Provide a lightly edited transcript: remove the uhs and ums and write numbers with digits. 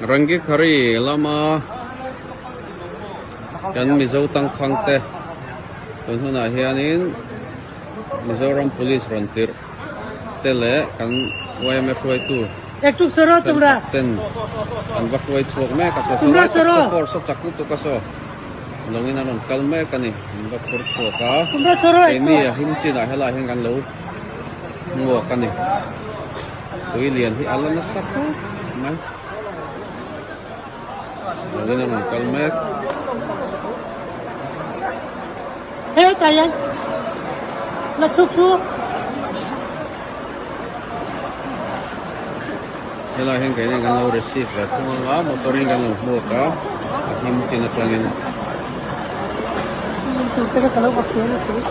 Rangikhari lama kan Mizo tangkhang te tun hunah hianin Mizoram Police rawn tirh te leh kan yma hruaitu thenkhat ten an va hruai chhuak mek a saw lai tak chu force a chak lutuk a saw lawngin an rawn kal mek a ni an va phur chhuak a keini a him chinah helaiah hian kan lo hmuak a ni tui lian hi a la nasa khawp mai lawngin an rawn kal mek. Hetah hian la chhuk chu. Helai hian keini kan lo receive ve thung anga motor in kan lo hmuak a a him chin atangin. Tur te kha ka lo va hria lutuk.